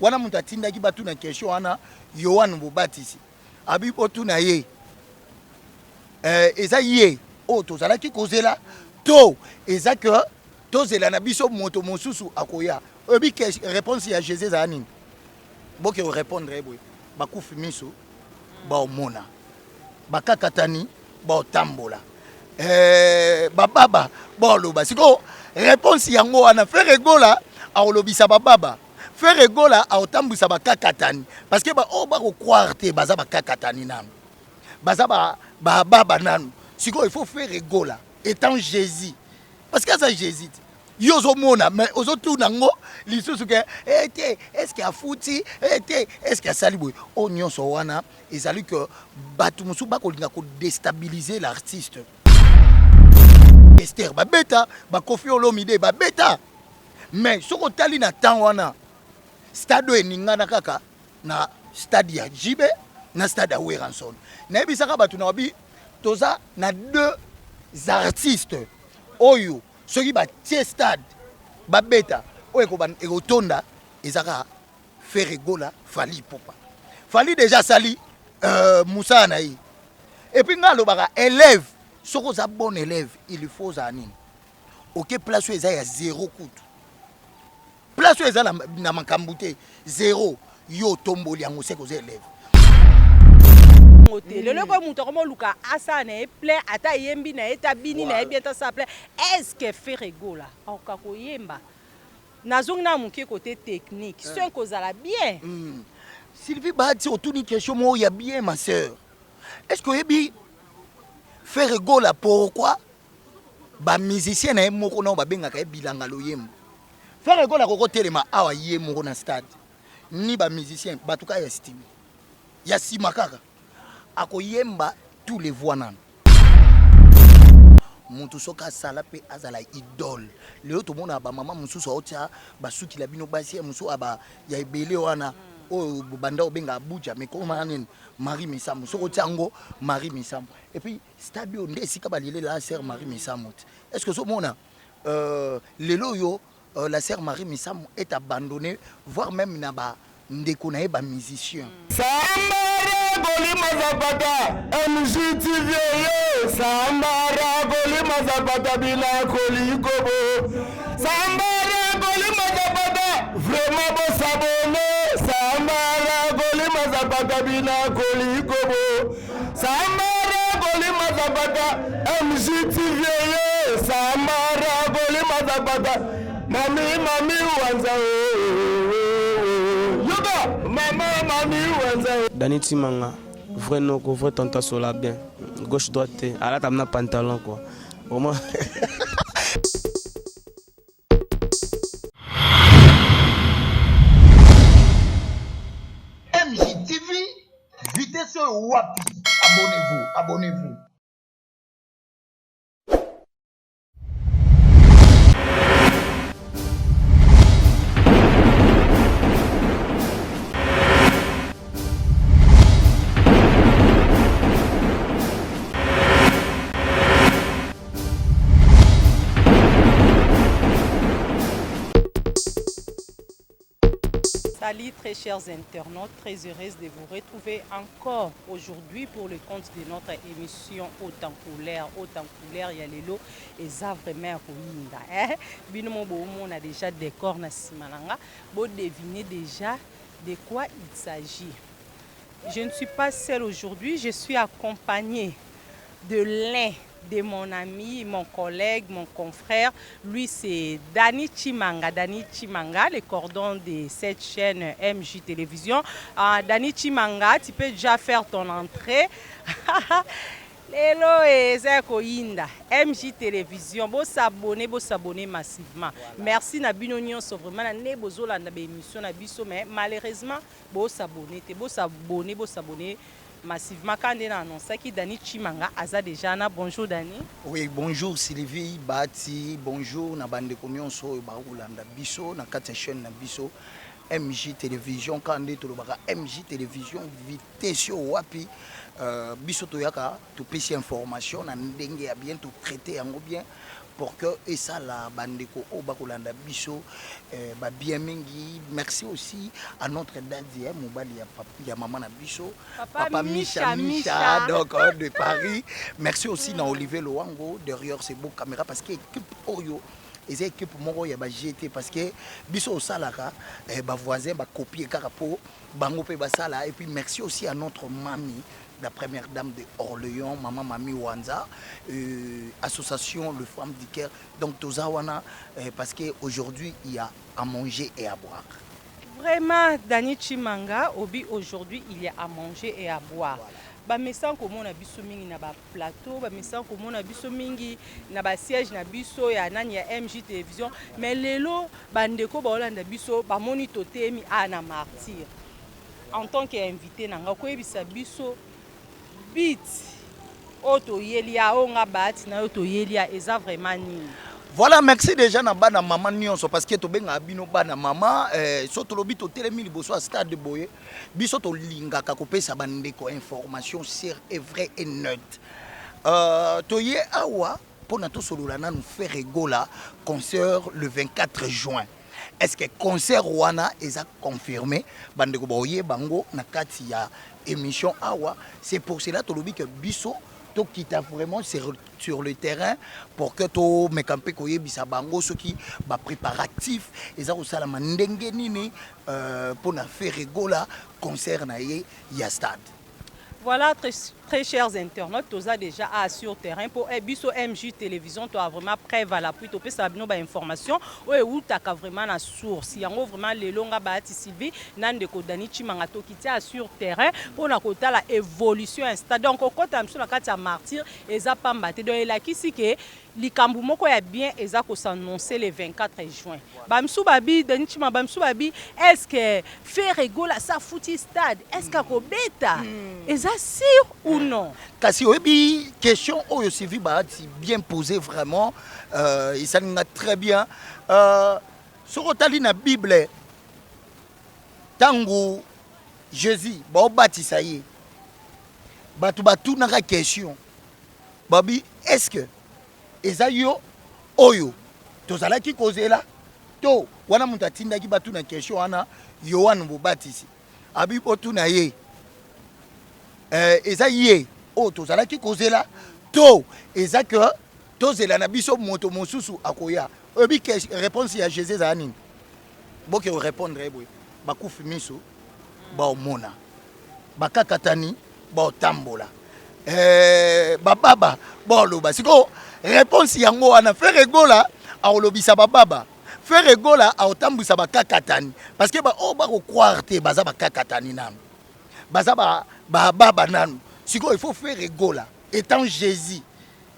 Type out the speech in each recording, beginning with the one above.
Wana moto atindaki batuna question wana, Yohane Mobatisi abi botuna ye, eza ye oyo tozalaki kozela to eza ke tozela na biso moto mosusu akoya? Oyebi réponse ya Jésus ezala nini? Boke korépondre ye boye: bakufi miso baomona, bakakatani baotambola, bababa baoloba. Sikoyo réponse yango wana, Ferre Gola akolobisa bababa, Ferre Gola aotambwisa bakakatani, parce que baoyo bakocroire te baza bakakatani nanu, baza bababa nanu. Sikoyo il faut Ferre Gola étant Jésus, parce que aza Jésus te. Yo ozomona, mais ozotuna ngo lisusu ke te, est-ce afuti te, est-ce asali boye? Oyo nyonso wana ezali ke bato mosusu bakolinga kodéstabiliser l'artiste. Ester babeta, baKoffi Olomide babeta, mais soki otali na temps wana, stade oyo eningana kaka na stade ya JB na stade ya Werrason. Nayebisaka bato na babi, toza na deux artistes oyo soki batie stade babeta, oyo ekotonda eza kaka Ferre Gola, Fally Ipupa. Fally déjà asali mosala na ye. Et puis ngai alobaka, élève, soki oza bon élève, il faut ozala nini? Oke place oyo eza ya zéro, kutu place oyo eza na makambo te, zéro, yo otomboli yango, seke oza élève. Te, lelo koyo moto akoma oluka asala na ye plein, ata ayembi na ye te, abini na ye bien te, asala plein. Est ce que Ferre Gola akoka koyemba? Nazongi na moke côté technique, soin kozala bien. Sylvie Bati, otuni question moko ya bien, ma sœur. Est ce que oyebi Ferre Gola, pourquoi bamusicien na ye moko nao babengaka ye bilanga loyembo? Ferre Gola akokotelema awa ye moko na stade, ni bamusicien, bato kaka ya stime ya nsima kaka, akoyemba tous les voix nano. Moto soki asala mpe azala idole. Lelo tomona bamama mosusu aotia basukila bino basi ya mosusu ya ebele wana oyo banda obenga Abuja, mais koma nini? Marie Misamu. Soki otia yango Marie Misamu, et puis stade oyo nde esika balelela sœur Marie Misamu te. Est ce que ozomona lelo oyo la sœur Marie Misamu est abandonnée, voire même na bandeko na ye bamusicien? Sambara kolima zapata MGTV yo, Sambara kolima zapata bila kolikobo, Sambara kolima zapata, vraiment bosabone. Sambara kolima zapata bila kolikobo, Sambara kolima zapata MGTV yo, Sambara kolima zapata, mami mami wanza yoka mama mami wanza. Dani Timanga, vrai noko, vrai tonton sola bien. Gauche droite, alata na pantalon quoi. Vraiment. MJTV, vitesse oyo wapi? Abonnez-vous, abonnez-vous. Salut très chers internautes, très heureuse de vous retrouver encore aujourd'hui pour le compte de notre émission Autant Couleur. Autant Couleur ya lelo eza vraiment ya koyinda. Eh? Bino mo bomona déjà décor na sima na nga, bo deviner déjà de quoi il s'agit. Je ne suis pas seule aujourd'hui, je suis accompagnée de l'un de mon ami, mon collègue, mon confrère. Lui, c'est Dani Chimanga. Dani Chimanga, le cordon de cette chaîne MJ Télévision. Dani Chimanga, tu peux déjà faire ton entrée. Lelo eza koyinda. MJ Télévision, bosabonner, bosabonner massivement. Merci na bino nyonso vraiment na ne bozolanda ba émission na biso, mais malheureusement bosabonner te, bosabonner, bosabonner massivement. Quand on a annoncé que Dani Chimanga aza déjà na. Bonjour Dani. Oui, bonjour Sylvie Bati, bonjour na bande nyonso oyo bakolanda biso na kati ya chaîne na biso MJ Télévision. Quand nde tolobaka MJ Télévision, vitesse oyo wapi? Biso toyaka, topesi information na ndenge ya bien, totraite yango bien. Pour que esala bandeko oyo bakolanda biso eh, ba bien mingi. Merci aussi à notre daddy, eh, mobali ya, ya mama na biso. Papa, Papa Misha, Misha Misha, Misha. Donc de Paris. Merci aussi na Olivier Loango derrière ces beaux caméras, parce que équipe oyo eza équipe moko ya ba GT, parce que biso osalaka eh, ba voisin ba copier kaka po bango pe basala. Et puis merci aussi à notre mamie, la première dame de Orléans, maman Mami Wanza, association Le Femme du Cœur. Donc toza wana parce que aujourd'hui il y a à manger et à boire. Vraiment, Dany Tshimanga, obi aujourd'hui il y a à manger et à boire. Voilà. Ba mesa komona biso mingi na ba plateau, ba mesa komona biso mingi na ba siège na biso ya nani ya MJ Télévision, mais lelo ba ndeko ba olanda biso ba moni totemi a na martyr. En tant qu'invité na nga koyebisa biso beat oyo toyeli ya oyo nga bahati na yo toyeli ya eza vraiment nini? Voilà, merci déjà na bana mama nyonso, parce que tobengaka bino bana mama, so tolobi totelemi liboso ya stade boye, biso tolingaka kopesa bandeko information sûre et vraie et neutre. Toye awa mpona tosolola nanu Ferre Gola concert le 24 juin. Est-ce que concert wana eza confirmé? Bandeko baoyeba bango na kati ya émission awa. C'est pour cela tolobi que biso tokita vraiment sur le terrain pour que tomeka mpe koyebisa bango soki bapréparatif eza kosalama ndenge nini mpona Ferre Gola concert na ye ya stade. Voilà, très, très chers internautes, toza déjà à sur terrain pour biso MJ Télévision, toza vraiment preuve à l'appui, to pesa bino ba information oyo eutaka vraiment na source. Yango vraiment lelo nga Bahati Sylvie na ndeko Dany Tshimanga tokitia sur terrain pour na kotala évolution ya stade. Donc okota biso na kati ya martyr eza pamba te. Donc elakisi ke likambo moko ya bien eza kos'annoncer le 24 juin. Bamisu babi Dany Tshimanga, bamisu babi, est-ce que Ferre Gola sa futi stade, est-ce que akobeta? Eza sûr ou non? Kasi oyebi question oyo Sylvie Bahati bien posé vraiment, esali nga très bien. Soki otali na Bible, ntango Jésus baobatisa ye, bato batunaka question, babi: est-ce que eza yo oyo tozalaki kozela? To wana moto atindaki batuna question wana, Yohane Mobatisi, abi botuna ye, eza ye oyo tozalaki kozela to eza ke tozela na biso moto mosusu akoya? Oyebi réponse ya Jésus ezala nini? Boke orépondre ye boye: bakufi miso baomona, bakakatani baotambola, bababa baoloba. Sikoyo réponse yango wana, Ferre Gola akolobisa bababa, Ferre Gola aotambwisa bakakatani, parce que baoyo bakocroire te baza bakakatani nanu, baza bababa nanu. Sikoyo il faut Ferre Gola étant Jésus,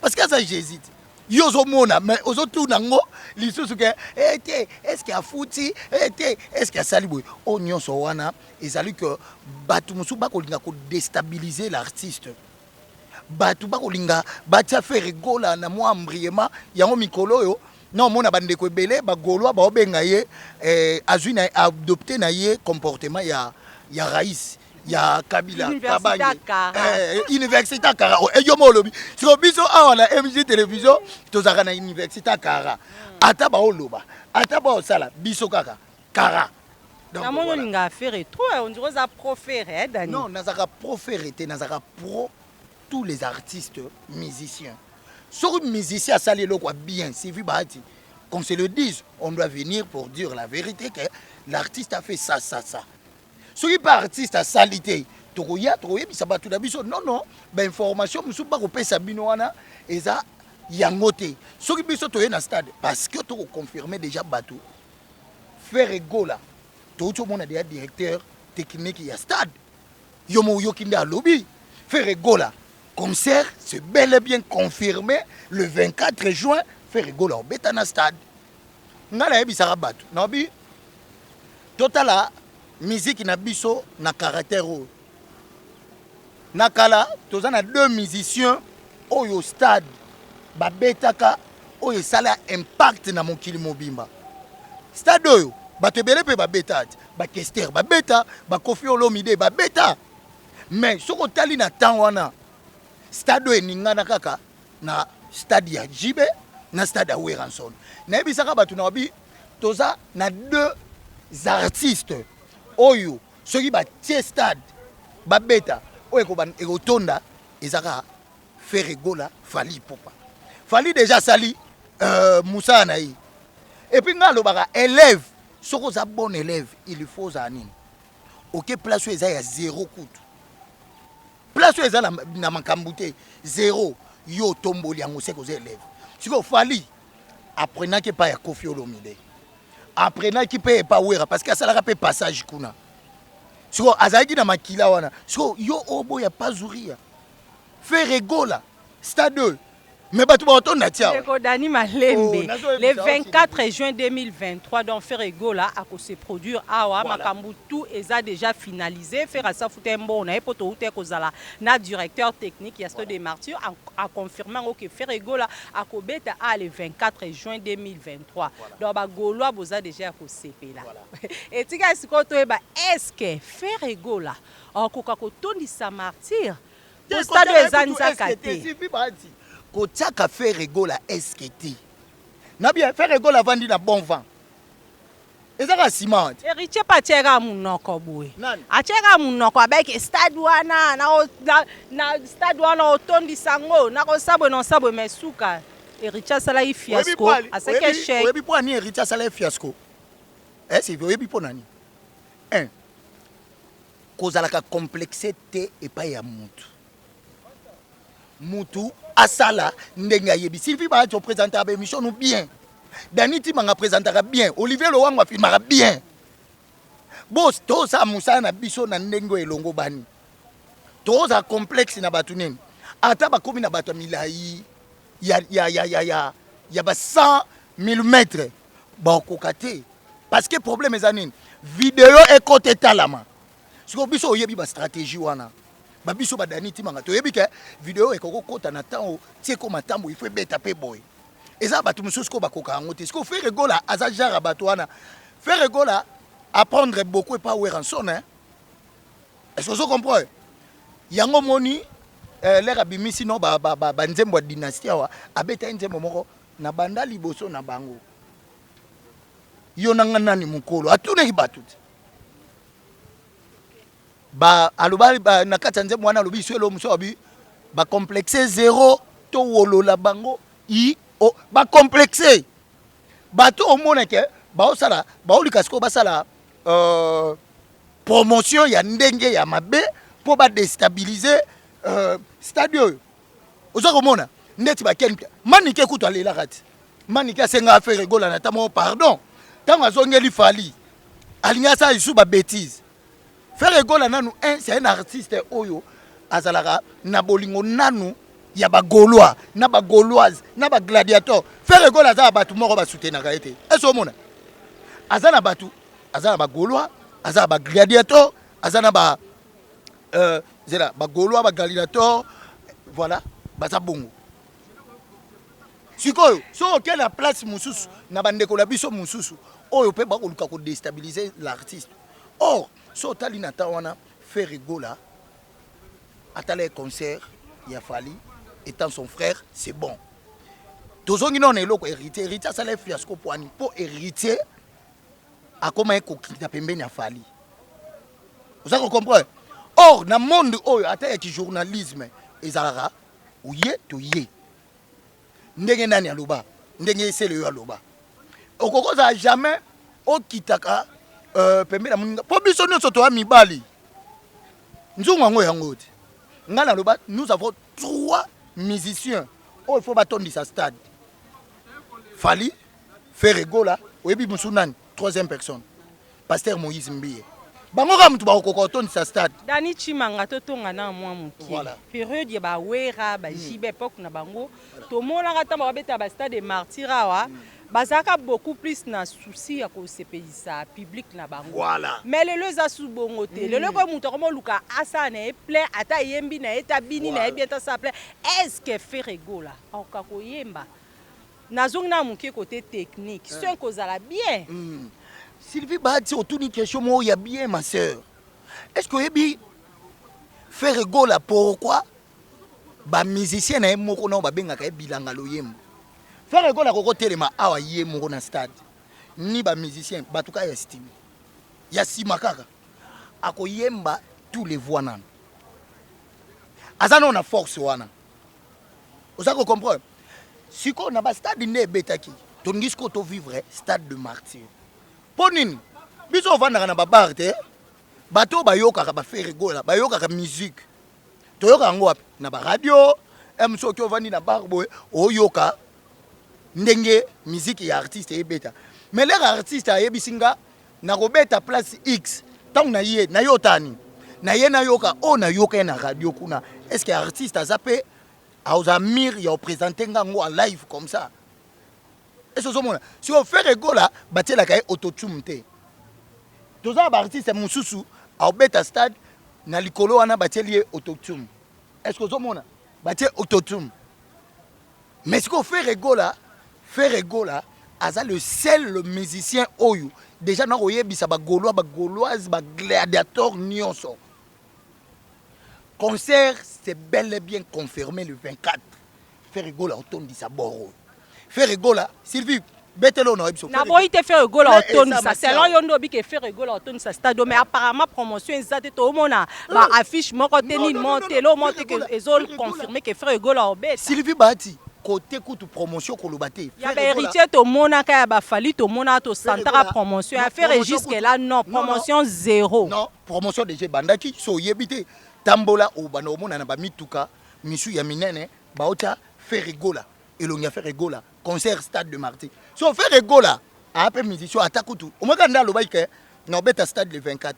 parce que aza Jésus te, yo ozomona mais ozotuna yango lisusu ke te, est ce que afuti te, est ce que asali boye? Oyo nyonso wana ezali ke bato mosusu bakolinga kodéstabiliser l'artiste, bato bakolinga batia Ferre Gola na mwa embriement. Yango mikolo oyo na omona bandeko ebele bagaulois baobenga ye azwi na adopté na ye comportement ya raïs ya Kabila. Université Kara. Université Kara. Oh, yo mo olobi siko biso awa na MG Télévision tozalaka na université Kara. Ata baoloba, ata baosala, biso kaka Kara. Donc, namoni voilà. Olinga Ferre trop, on dirait oza pro Ferre, eh, Dani? Non, nazalaka pro Ferre te, nazalaka pro tous les artistes musiciens. Soki musicien asali eloko ya bien, Sylvie Bahati, qu'on se le dise, on doit venir pour dire la vérité que l'artiste a fait ça, ça, ça. Soki mpe artiste asali te, tokoya tokoyebisa bato na biso: non, non, bainformation mosusu bakopesa bino wana eza yango te. Soki biso toye na stade, parce que tokoconfirme déjà bato Ferre Gola, touti omona deya directeur technique ya stade, yo mo oyoki nde alobi Ferre Gola concert, c'est bel et bien confirmé, le 24 juin Ferre Gola obeta na stade. Ngai nayebisaka bato, naobi totala miziki na biso na caractère oyo na kala. Toza na deux musiciens oyo stade babetaka oyo esala impact na mokili mobimba. Stade oyo bato ebele mpe babeta te, bakester babeta, bakofi Olomide babeta, mais soki otali na temps wana, stade oyo eningana kaka na stade ya JB. Na stade ya Werrason. Nayebisaka bato na babi toza na deux artistes oyo soki batie stade babeta oyo ekotonda, eza kaka Ferre Gola, Fally Ipupa. Fally déjà asali mosala na ye. Et puis ngai alobaka élève, soki oza bon élève, il faut ozala nini? Oke place oyo eza ya zéro, kutu place oyo eza na makambo te, zéro, yo otomboli yango, seke oza élève. Sikoyo Fally apprenaki epai ya Koffi Olomide, apprenaki mpe epa Wera, parce que asalaka mpe passage kuna. Sikoyo azalaki na makila wana. Sikoyo yo oboya Pazuria, Ferre Gola, stade oyo, mais bato baotonda tia. Ndeko Dani Malembe. Oh, le 24 juin 2023 donc Ferre Gola akose produire awa. Voilà. Makambo tout eza déjà finalisé. Ferre asafuta mbongo na ye mpo touta kozala na directeur technique ya Stade des Martyrs, aconfirme yango ke Ferre Gola akobeta a le 24 juin 2023. Donc bagaulois boza déjà ya kosepela. Etika sikoyo toyeba, est ce que Ferre Gola akoka kotondisa Martyr? Po stade oyo eza nzaka te. Kotiaka Ferre Gola eske te na bien? Ferre Gola avandi na bon vent, eza kaka ciment te. Héritier mpe atiaka monoko boye, atiaka monoko abaki stade wana na stade wana otondisa yango, nakosa boye, nakosa boye, mais suka Héritier asalaki fiasco, asalaki échec. Oyebi mpo ani Héritier asalaki fiasco? Esi oyebi mpo nani? Un, kozalaka complexe te epai ya mutu. Mutu asala ndenge ayebi. Sylvie Bahati oprésentaka baémission no bien, Dani Timanga présentaka bien, Olivier Lowango afilmaka bien. Bos tosala mosala na biso na ndenge oyo elongo bani. Tozala complexe na bato nini? Ata bakomi na bato ya milai ya ba 100 mm, bakokoka te, parce que problème eza nini? Video ekota, etalama. Sikoyo biso oyebi bastratégie wana, babiso badani timanga toyebi ke video ekoki kokota na ntango tie ekoma ntambo, ifo ebeta mpe boye. Eza bato mosusu ko bakoka yango te. Sikoyo Ferre Gola aza genre ya bato wana. Ferre Gola apprendre beaucoup epa Werrason, hein? Est-ce que ozo comprendre yango? Moni lere abimisi no banzembo ya dynastie awa, abeta ye nzembo moko na banda liboso na bango, yo nanga nani mokolo atunaki bato te. Ba aloba ba, na kati ya nzembo wana alobi so elo mosusu abi bacomplexe zéro, towolola bango i o bacomplexe. Bato omona ke baosala, baolika sikoyo basala promotion ya ndenge ya mabe mpo badestabilize stade oyo. Oza komona ndeti bakeni Manike kutu alelaka ti Manike asengaka Ferre Gola na ntango pardon. Ntango azongeli Fally, alingi asala lisusu babêtise. Ferre Gola nanu un, c'est un artiste oyo azalaka na bolingo nanu ya bagaulois na bagauloise na bagladiateur. Ferre Gola aza na bato moko basoutenaka ye te. Ese omona aza na bato, aza na bagaulois, aza na bagladiateur, aza na ba zela bagaulois, bagladiateur, voilà, baza bongo. Sikoyo soki okei na place mosusu na bandeko na biso mosusu oyo mpe bakoluka kodestabilize l'artiste, or so otali na temps wana, Ferre Gola atala ye concert ya Fally étant son frère, c'est bon. Tozongi nano na eloko Héritier. Héritier asala ye fiasco poani? Mpo Héritier akoma ye kokita pembeni ya Fally. Oza kocomprendre? Or na monde oyo, ata ya kijournalisme, ezalaka oye toye ndenge nani aloba, ndenge esele oyo aloba, okoki kozala jamais okitaka pembeni ya moninga, mpo biso nyonso toya mibali. Nzungu yango yango te. Ngai naloba, nous avons trois musiciens oyo faut batondisa stade: Fally, Ferre Gola, oyebi mosu nani troisième personne? Pasteur Moïse Mbiye. Bango kaka motu bakokoka kotondisa stade. Dani Chimanga, totonga na mwa moke. Période ya bawera, bajibe, époque na bango, tomonaka ntango babeta bastade Martyr awa, bazalaka beaucoup plus na souci ya kosepelisa public na bango. Mais lelo eza su bongo te. Lelo ekoyo moto akoma oluka asala na ye plein, ata ayembi na ye te, abini na ye bien te, asala plein. Est ce que Ferre Gola akoka koyemba? Nazongi na moke côté technique, soin kozala bien. Sylvie Bahati, otuni question moko ya bien, ma sœur. Est ce que oyebi Ferre Gola pourquoi bamusicien na ye moko nao babengaka ye bilanga loyembo? Ferre Gola akokotelema awa ye moko na stade, ni bamusicien, bato kaka ya estime ya nsima kaka, akoyemba tous les voix nano, aza nano na force wana. Oza kocomprendre? Sikoyo na bastade nde ebetaki, tolingi sikoyo tovivre Stade de Martyr. Mpo nini biso ovandaka na babar te? Bato oyo bayokaka baFerre Gola bayokaka musique, toyoka yango wapi? Na baradio. M soki ovandi na bar boye, oyoka ndenge musique ya artiste ebeta. Mais l'heure artiste ayebisi nga nakobeta place X, ntango na ye na ye otani na ye, nayoka oyo nayoka ye na radio kuna, est ce que artiste aza mpe aoza mire ya oprésente nga yango en live comme ça? Est-ce ozomona sikoyo Ferre Gola batielaka ye autotune te? Toza na baartiste mosusu aobeta stade na likolo wana, batieli ye autotune. Est ce que ozomona batie autotune? Mais sikoyo Ferre Gola, Ferre Gola aza le seul musicien oyo déjà na koyebisa bagaulois, bagauloise, bagladiator nyonso, concert c'est bel et bien confirmé le 24. Ferre Gola otondisa bor oyo. Ferre Gola, Sylvie, betelo na biso. Naboyi te, Ferre Gola otondisa. Selon yo nde obike Ferre Gola otondisa stade, mais apparemment promotion eza te, toomona baaffiche moko te, nini moko te, eloko moko te ezoconfirme ke Ferre Gola obeta. Sylvie Bahati, côté kutu promotion koloba te. Ya bahéritier tomonaka, ya bafally tomonaka, tosantaka promotion. Ya Ferre jusque là non, promotion zéro. Non, promotion déjà ebandaki. So oyebi te, tambola, obanda omona na bamituka misu ya minene baotya Ferre Gola, elongi ya Ferre Gola, concert Stade de Martyr. So Ferre Gola aya mpe musicien, ata kutu omoka nde alobaki ke na obeta stade le 24,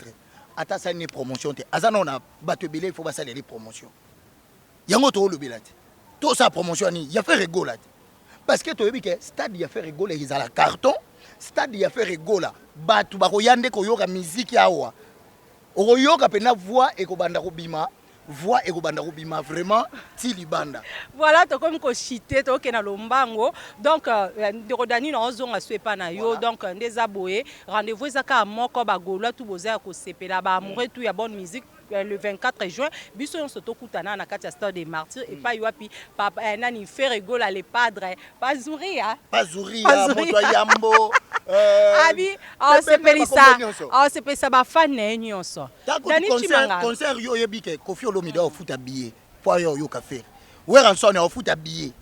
ata asali ne promotion te, aza nao na bato ebele, il faut basaleli promotion. Yango toolobela te, tosala promotion ya nini ya Ferre Gola te, parce que toyebi ke stade ya Ferre Gola ezala carton. Stade ya Ferre Gola, bato bakoya nde koyoka miziki awa. Okoyoka mpenza voix ekobanda kobima, voix ekobanda kobima vraiment ti libanda. Voilà, tokomi koshite, tokokende na lombango. Donc ndeko Dani, na ozonga so epa na yo. Donc nde eza boye, rendez-vous eza kaka moko. Bagaulois tu boza ya kosepela, baamoureux tu ya bonne musique, le 24 juin biso nyonso tokutana na kati ya Stade de Martyr, epai wapi papa nani, Ferre Gola le padre, Pazuria. Pazuria, moto ya yambo. Abi aosepelisa, aosepelisa bafan na ye nyonso. Dani Chimanga, concert yo oyebi ke Koffi Olomide aofuta billet po ayo oyoka Ferre. Werrason aofuta billet,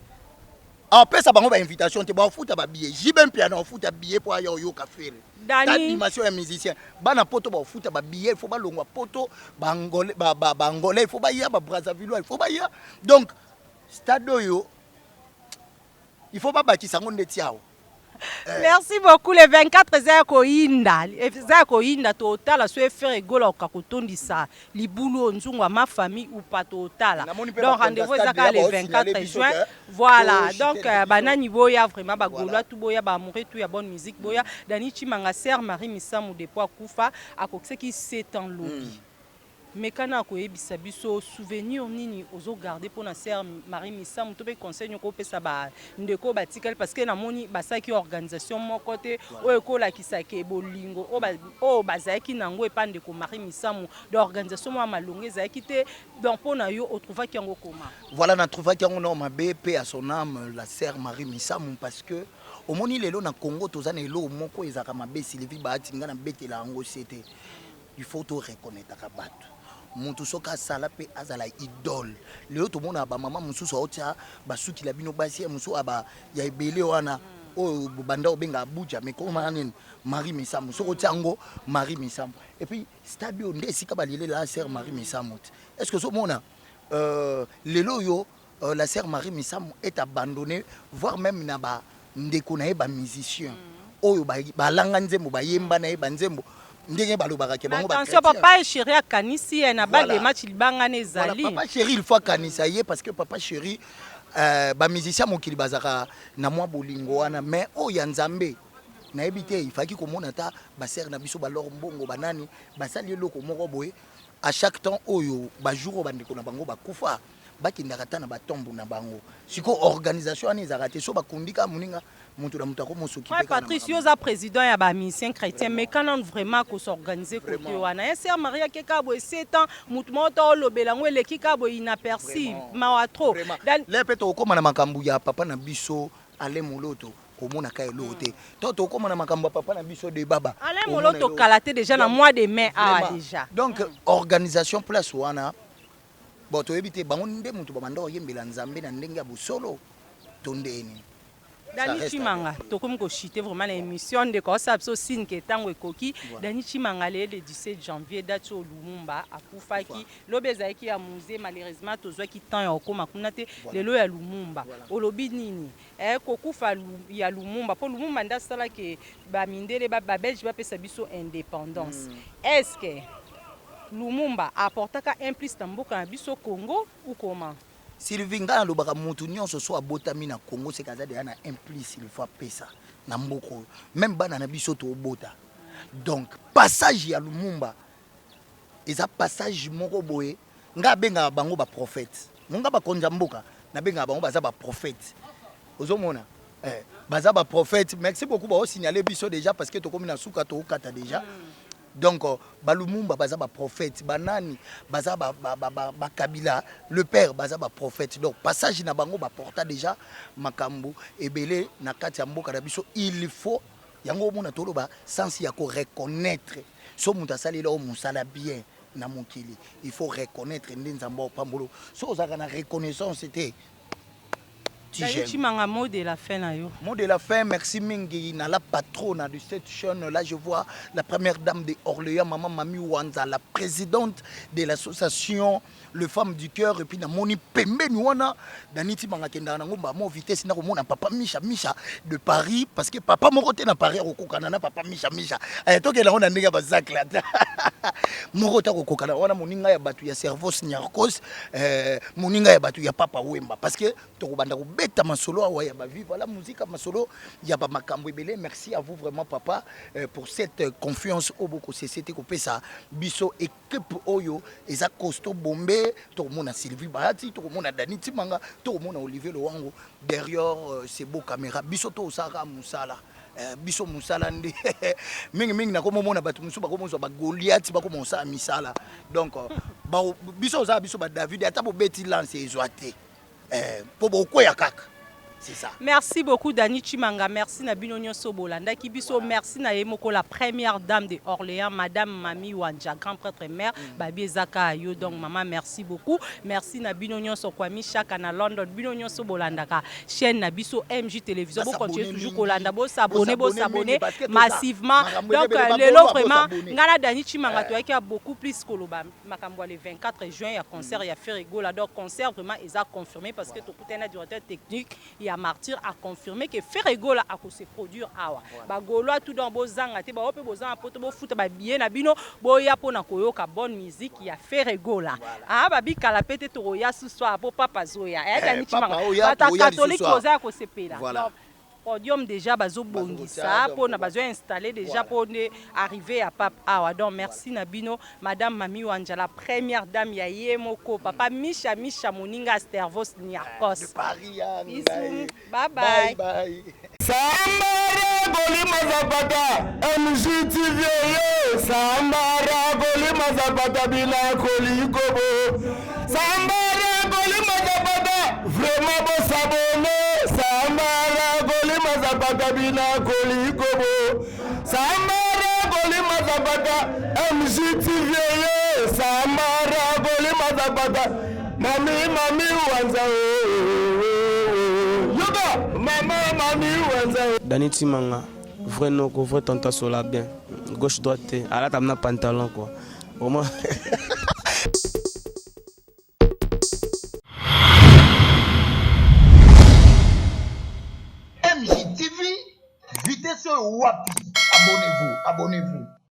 apesa bango bainvitation te, baofuta babillet. JB Mpiana aofuta billet po aya oyoka Ferre. Animation ya musicien, bana poto baofuta babillet, il faut balongwa poto. Baangolais il faut baya, babrazzavillois il faut baya. Donc stade oyo il faut babakisa yango ndeti awa. Merci beaucoup. Le 24 eza ya koyinda, eza ya koyinda. Totala so Ferre Gola okoka kotondisa libulu oyo nzungu ya ma famille ou pas, totala. Donc rendez-vous eza kaka le 24 juin. Voilà, donc banani boya vraiment, bagaulois tu boya, baamoureux tu ya bonne musique boya. Dani Chimanga, sœur Marie Misamu depuis akufa, akokisaki 7 ans lobi. Mekana akoyebisa biso souvenir nini ozogarde mpona sœur Marie Misamu, to mpe conseil nyoko opesa bandeko oyo batikali, parce que namoni basalaki organisation moko te oyo ekolakisaka bolingo oyo bazalaki nango epa ndeko Marie Misamu. Donc organisation moko ya malongo ezalaki te. Donc mpo na yo, otrouvaki yango koma? Voilà, natrouvaki yango nao mabe mpe à son âme la sœur Marie Misamu, parce que omoni lelo na Congo toza na eloko moko ezalaka mabe. Sylvie Bahati, ngai nabetela yango se te. Il faut toreconnaîtraka bato. Moto soki asala mpe azala idole, lelo tomonaka bamama mosusu aotia basukila bino basi ya mosusu ya ebele wana oyo banda obenga Abuja, mais komaka nini, Marie Misamu. Soki otia yango Marie Misamu, et puis stade oyo nde esika balelela sœur Marie Misamu te. Est ce que ozomona lelo oyo la sœur Marie Misamu est abandonnée, voire même na bandeko na ye bamusicien oyo balanga nzembo, bayemba na ye banzembo, ndenge balobaka ke bango? Attention, papa chéri akanisi ye na balle de match, libanga ezali. Papa chéri, il faut akanisa ye, parce que papa chéri, bamusicien mokili bazalaka na mwa bolingo wana, mais oyo ya Nzambe nayebi te. Ifaki komona ata basere na biso balor mbongo, banani basali eloko moko boye à chaque temps oyo bajour oyo bandeko na bango bakufa, bakendaka ata na batombe na bango. Sikoyo organisation wana ezalaka te. So bakundi kaka moninga, moto na moto akomosoki. Frère Patrice, yo oza président ya bamusicien chrétien, mais kana vraiment kos'organiser côté wana ya sœur Marie ake kaka boye 7 ans, motu moko to olobela yango eleki kaka boye inaperçu, mawa trop. Le mpe tokokóma na makambo ya papa na biso. Alain Moloto omonaka eloko te. To tokoma na makambo ya papa na biso de baba. Alain Moloto kala te déjà na mois de mai awa déjà. Donc organisation place wana bon toyebi te bango nde mutu babanda koyembela Nzambe na ndenge ya bosolo to nde nini. Dani Tshimanga tokomi ko chuter vraiment na émission ndeko aosala biso signe ke ntango ekoki. Dani Tshimanga leye le 17 janvier date oyo Lumumba akufaki, lobi ezalaki ya musée malheureusement tozwaki temps ya kokoma kuna te, lelo ya Lumumba olobi nini? Eh kokufa ya Lumumba po Lumumba nde asala ke ba mindele ba belge bapesa biso independance est ce que Lumumba a apportaka un plus na mboka na biso Congo ou comment? Sylvie nga nalobaka mutu nionso soki abotami na Congo seke aza dejà na un plus il faut apesa na mboka oyo meme bana na biso tobota donc passage ya Lumumba eza passage moko boye nga abengaka bango ba prophète nga bakonzi ya mboka nabengaka bango baza ba prophète ozomona eh, baza ba prophète merci beaucoup bao signaler biso déjà parce que tokomi na suka tokata déjà Donc ba Lumumba baza ba prophètes, ba nani baza ba, ba, ba, ba, ba Kabila le père baza ba prophètes. Donc passage na bango ba porta déjà makambo ebele na kati ya mboka na biso. Il faut yango omona toloba sens ya ko reconnaître so moto asaleli yo mosala bien na mokili, il faut reconnaître nde Nzambe opambolo. So ozalaka na reconnaissance te, Dani Tshimanga, mot de la fin na yo. Mot de la fin, merci mingi na la patrona de cette chaîne. Là, je vois la première dame de Orléans, maman Mami Wanza, la présidente de l'association Le Femme du Cœur. Et puis, na moni pembeni wana, Dani Tshimanga kenda na ngomba mo vitesse na komona papa Misha Misha de Paris parce que papa moko te na Paris akokokana na papa Misha Misha. Eh tokenda ngo na ndenge ba zakla. Moko ta kokokana wana moninga ya batu ya cerveau nyarkos, eh moninga ya batu ya papa Wemba parce que tokobanda kobeta masolo awa ya ba viva la musica, masolo ya ba makambo ebele. Merci à vous vraiment papa pour cette confiance oyo bokosese te kopesa biso équipe oyo eza costaud bombe. Tokomona Sylvie Bahati, tokomona Dani Timanga, tokomona Olivier Lowango derrière ces beaux caméras. Biso tosalaka mosala, biso mosala nde mingimingi nakomomona bato mosusu bakomozwa ba Goliath bakoma kosala misala. Donc biso ozala biso ba David, ata bobeti lance ezwa te mpo bokweya kaka. C'est ça. Merci beaucoup Dani Tshimanga, merci na bino nyonso bolandaki biso, merci na ye moko la première dame de Orléans, madame Mami Wanja, grand prêtre mère, babi ezaka yo donc maman merci beaucoup. Merci na bino nyonso Kwami Chaka na London, bino nyonso bolandaka chaîne na biso MJ Télévision, bo continuer toujours kolanda, bo s'abonner, bo s'abonner massivement. Donc lelo vraiment ngana Dani Tshimanga toyaki ya beaucoup plus koloba makambo ya le 24 juin ya concert ya Ferre Gola. Donc concert vraiment eza confirmé parce que tokutani na directeur technique ya Martyr a confirmé que Ferre Gola ako se produire awa. Ba Gaulois tout donc bozanga te, ba ope bozanga poto bofuta ba billet na bino boya pona koyoka bonne musique ya Ferre Gola. Ah ba bikala pete tokoya ce soir po papa zoya. Eh Dani Tshimanga, bata catholique boza ya kosepela. Donc podium déjà bazo bongisa pona bazo installer déjà po nde arrivée ya pape awa. Donc merci na bino madame Mami Wanja, la première dame ya ye moko papa Misha Misha moninga Stervos Niarcos. De Paris ya Bisous, bye bye. Bye bye. Sambara kolima zapata MGTV yo Sambara kolima zapata bila kolikobo Sambara kolima zapata vraiment bosabone Sambara kolima zapata bila kolikobo Sambara kolima zapata MGTV yo Sambara kolima zapata Mami mami wanza oh, oh, oh. Yoka mama mami wanza oh. Dani Tshimanga, vrai noko, vrai tanta sola bien. Gauche droite te, alata na pantalon quoi. Vraiment. MJTV, vitesse oyo wapi? Abonnez-vous, abonnez-vous.